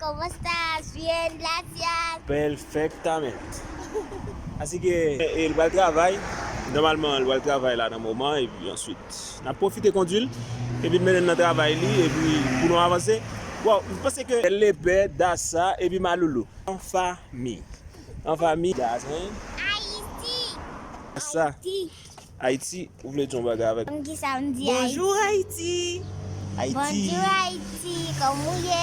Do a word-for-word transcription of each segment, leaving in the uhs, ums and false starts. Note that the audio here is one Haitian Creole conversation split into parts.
¿Cómo estás? Bien, gracias. Perfectamente. Así que, eh, li pral travay. Nòmalman, li pral travay la nan moman, epi answit, n ap pwofite kondui l, epi n mennen l nan travay li, epi pou nou avanse. Bon, m panse ke Lepè, Dasa, epi Maloulou. An fami. An fami. Dasa, hein? Ayiti. Sa. Ayiti. Ayiti, ou vle di yon bagay avèk? Konn ki sa m di Ayiti? Bonjou, Ayiti. Ayiti. Bonjou, Ayiti. Kòman w ye?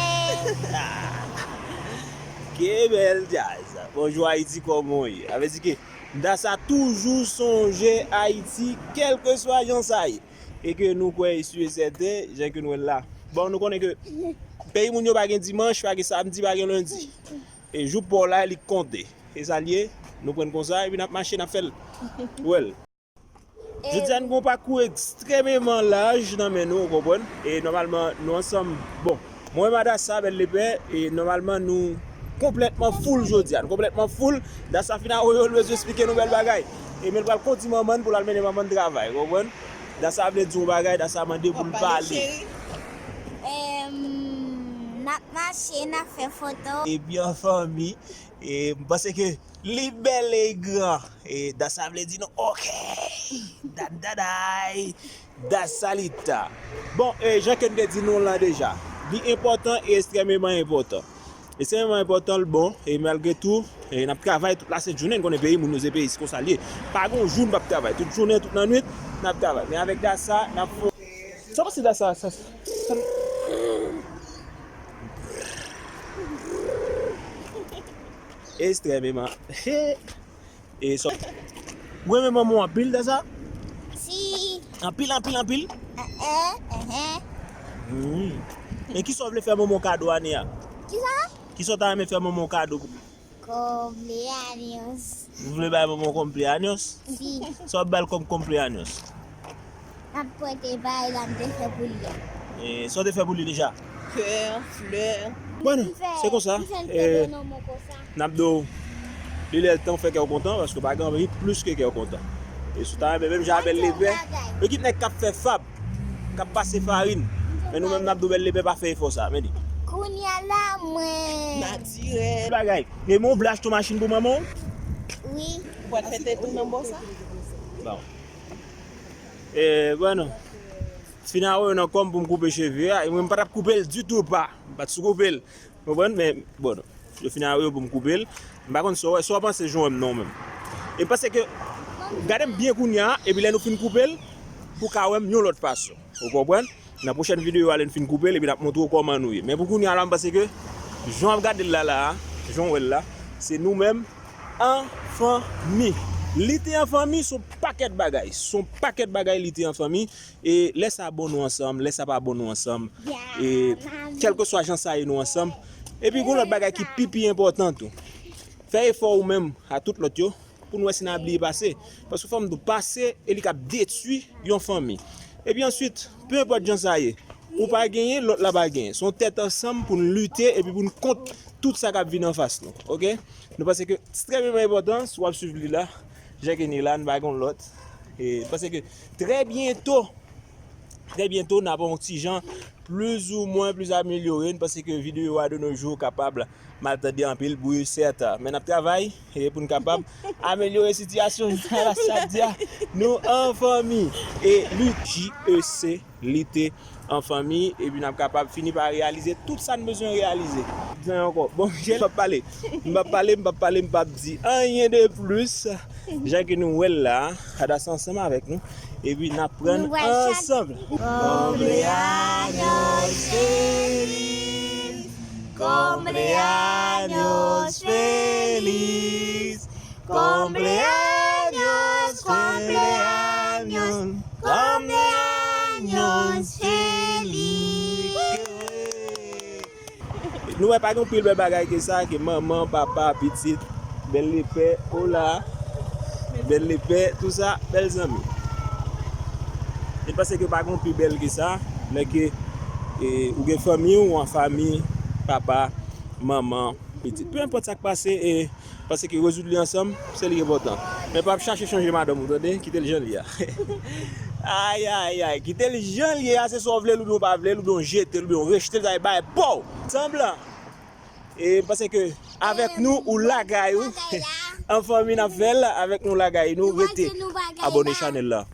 Ke bèl djaz. Bonjou, Ayiti, kòman w ye? Sa vle di ke Dasa toujou sonje Ayiti, kèlkeswa jan sa ye. E ke nou kwè e si e sèten, jan ke nou wè l la. Bon, nou konnen ke peyi moun yo pa gen dimanch, pa gen samdi, pa gen lendi. E jou pa w la, li konte. E sa l ye, nou pran l konsa, epi n ap mache, n ap fè l. Ou wè l. Jodi a, nou gen yon pakou ekstrèmeman laj nan men nou, ou konprann? E nòmalman, nou ansanm, bon, mwen, Dasa, Bèl Lepè, e nòmalman, nou konplètman full jodi a. Nou konplètman full. Dasa fin a woyo, l bezwen esplike nou bèl bagay. E men l pral kondi manman n pou l al mennen manman n travay, ou konprann? Dasa vle di yon bagay, Dasa mande pou l pale. Em, n ap mache, n ap fè foto. Epi an fanmi, e m panse ke li bèl e gran. E dat sa vle di nou, oke. Dat daday. Dat sa li ta. Bon, e, jan ke n te di nou la deja, li enpòtan e ekstrèmeman enpòtan. Ekstrèmeman enpòtan, l bon, e malgre tou, e n ap travay tout lasent jounen, n konnen peyi moun yo se peyi, se konsa l ye. Pa gen yon jou n p ap travay. Tout jounen, tout lannwit, n ap travay. Men avèk dat sa, n ap fè. Sa pase dat sa, sa, sa. Ekstrèmeman. E sa. Ou renmen manman w anpil, dat sa? Si. Anpil, anpil, anpil? Eh, eh, eh, eh. Hmm. E kisa w vle fè manman w kado ane a? Kisa? Kisa w ta renmen fè manman w kado? Cumpleaños. Ou vle bay manman w cumpleaños? Si. Sa w ap ba l kòm cumpleaños? M ap pote bay la m te fè pou li a. E sa w te fè pou li deja? Kè, flè. Bon, se konsa. E, n ap di w, li lè tan fè kè w kontan, paske pa gen anyen plis ke kè w kontan. E si w ta renmen menm jan a Bèl Lepè, ekip nèg k ap fè fab, k ap pase farin. Men nou menm n ap di w Bèl Lepè pa fè efò sa, men li. Kounye a la, mwen. Natirèl. Bagay. E men w vle achte yon machin pou manman w? Wi. Ou pral fete tou nan bò sa? Bon. E, bon, non. Fin a yo nan kò m pou m koupe cheve a, e mwen m pa t ap koupe l ditou pa. M pa t sou koupe l. Konprann? Men, bon, non. Yo fin a yo pou m koupe l. M pa konn sa w wè, sa w panse jan w wè m nan w menm. E m panse ke, gade m byen kounye a, epi lè nou fin koupe l, pou w ka wè m yon lòt fason. Ou konprann? Nan pwochèn videyo a, lè n fin koupe l, epi n ap montre w kòman nou ye. Men pou kounye a la, m panse ke jan w ap gade l la, la a, jan w wè l la, se nou menm an fanmi. Lite an fanmi, se yon pakèt bagay. Se yon pakèt bagay lite an fanmi. E lè sa bon nou ansanm, lè sa pa bon nou ansanm. E kèlkeswa jan sa ye nou ansanm. Epi gen yon lòt bagay ki pi, pi enpòtan tou. Fè efò ou menm a tout lòt yo pou n wè si n a bliye pase. Paske fò m di w, pase e li k ap detwi yon fanmi. Epi answit, pe enpòt jan sa ye, ou pa genyen, lòt la pa genyen. Se yon tèt ansanm pou n lite epi pou n kont tout sa k ap vin anfas nou. Oke? Nou panse ke ekstrèmeman enpòtan, si w ap swiv li la, jan ke n ye la, n pa gen lòt. E nou panse ke trè byento, trè byento, n ap yon ti jan plizoumwen plis amelyore. Nou panse ke videyo a de nos jours kapab mal tande anpil bri, sèt, men n ap travay e pou n kapab amelyore sitiyasyon sa la, sa di a nou an fanmi. E lit J E C, lite an fanmi, epi n ap kapab fini pa reyalize tout sa n bezwen reyalize. Di ankò. Bon, m p ap pale. M p ap pale, m p ap pale, m p ap di anyen de plis. Jan ke nou wè l la, Hadasa ansanm avèk nou. Epi n ap pran ansanm. Cumpleaños feliz, cumpleaños feliz, cumpleaños, cumpleaños, cumpleaños feliz. Nou wè pa gen pil bèl bagay ke sa, ke manman, papa, pitit, Bèl Lepè, ola, Bèl Lepè, tou sa, bèl zanmi. E m panse ke pa gen pi bèl ke sa, lè ke, e, ou gen fanmi w an fanmi, papa, manman, pitit. Pe enpòt sa k pase, e, panse ke rezoud li ansanm, se li ki enpòtan. Men pa ap chache chanje madanm ou, tande? Kite l jan l ye a. Ay, ay, ay, kite l jan l ye a, se swa w vle l oubyen w pa vle l, oubyen w jete l, oubyen w rejte l, sa e bay pa w. Sanblan. E m panse ke avèk nou ou lakay ou. An fanmi n ap fè l, avèk nou lakay nou rete. Abòne chanèl la.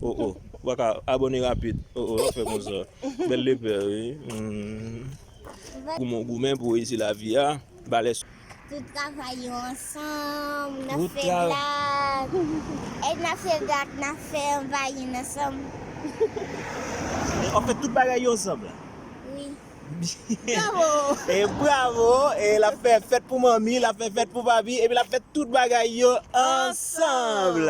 Oh oh. Ou pa ka abòne rapid. Oh oh, fè konsa. Bèl lepè, wi. Hmm. Goumen, goumen pou reyisi lavi a. Balè. Tout travay yo ansanm, n ap fè blag. E n ap fè blag, n ap fè anvayi n ansanm. W ap fè tout bagay yo ansanm la. Wi. Bravo! E bravo! E l ap fè fèt pou manmi, l ap fè fèt pou papi, epi l ap fè tout bagay yo ansanm.